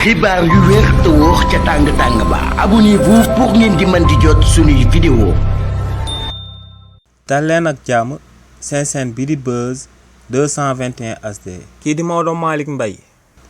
xibaar yu wér te wóor ca tàng ba abonnez-vous pour ngeen di mën di jot suñuy vidéo. dal leen ak jàmm seen chaîne bi di Buzz 221 HD. kii di Maodo Malick Mbaye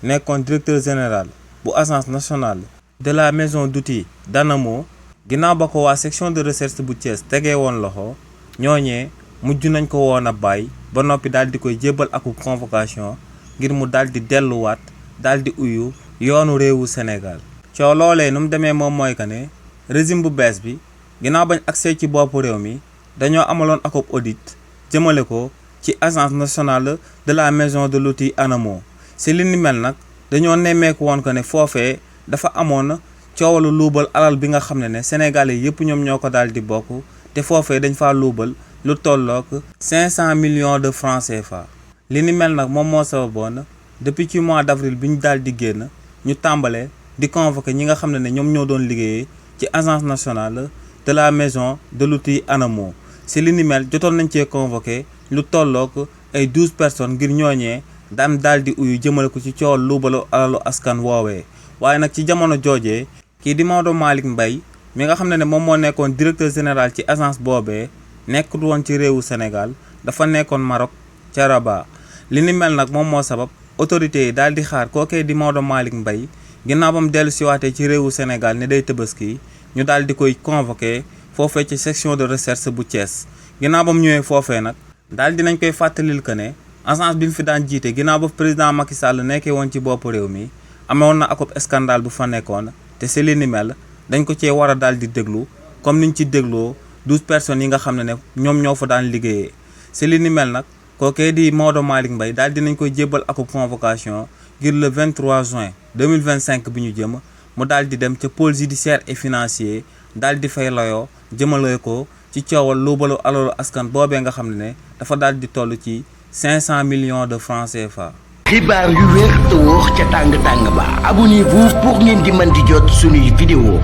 nekkoon directeur général bu agence nationale de la maison d'outils d'ANAMO ginnaaw ba ko waa section de recherche bu Thiès tegee woon loxo ñooñee mujj nañ ko woon a bàyyi ba noppi daal di koy jébbal aku convocation ngir mu daal di delluwaat daal di uyu yoonu réewu Sénégal. coow loolee nu mu demee moom mooy que ne régime bu bees bi ginnaaw bañ accès ci boppu réew mi dañoo amaloon akub audit jëmale ko ci agence nationale de la maison de l'outil ANAMO. si li ni mel nag dañoo nemmeeku woon que ne foofee dafa amoon coowalu luubal alal bi nga xam ne Sénégalais yëpp ñoom ñoo ko daal di bokk te foofee dañ faa luubal lu tollook 500 millions de francs CFA. li ni mel nag moom moo sababoon depuis ci mois d'avril bi ñu daal di génn ñu tàmbalee di convoquer ñi nga xam ne ñoom ñoo doon liggéeyee ci agence nationale de la maison de l'outil ANAMO. si li ni mel jotoon nañ cee convoqué lu tollook ay 12 personnes ngir ñooñee daan daal di uyu jëmale ko ci coowal luubalu alalu askan woowee. waaye nag ci jamono joojee kii di Maodo Malick Mbaye mi nga xam ne moom moo nekkoon directeur général ci agence boobee nekkul woon ci réewu Sénégal dafa nekkoon Maroc ca Rabat. li ni mel nag moom moo sabab autorités yi daal di xaar kookee di Maodo Malick Mbaye ginnaaw ba mu dellu siwaatee ci réewu Sénégal ne day Tabaski ñu daal di koy convoqué foofee ci section de recherche bu Thiès. ginnaaw ba mu ñëwee foofee nag daal dinañ koy fàttalil que ne agence bi mu fi daan jiite ginnaaw ba président Macky Sall nekkee woon ci bopp réew mi amoon na akub scandale bu fa nekkoon te si li ni mel dañ ko cee war a daal di déglu comme niñ ci dégloo 12 personnes yi nga xam ne ñoom ñoo fa daan liggéeyee. si li ni mel nag kookee di Maodo Malick Mbaye daal dinañ koy jébbal akub convocation ngir le 23 juin 2025 bi ñu jëm mu daal di dem ca pôle judiciaire et financier daal di fay layoo jëmale ko ci coowal luubalu alalu askan boobee nga xam ne dafa daal di toll ci 500 millions de francs CFA. xibaar yu wér te wóor ca tàng ba abonnez-vous pour ngeen di mën di jot suñuy vidéo.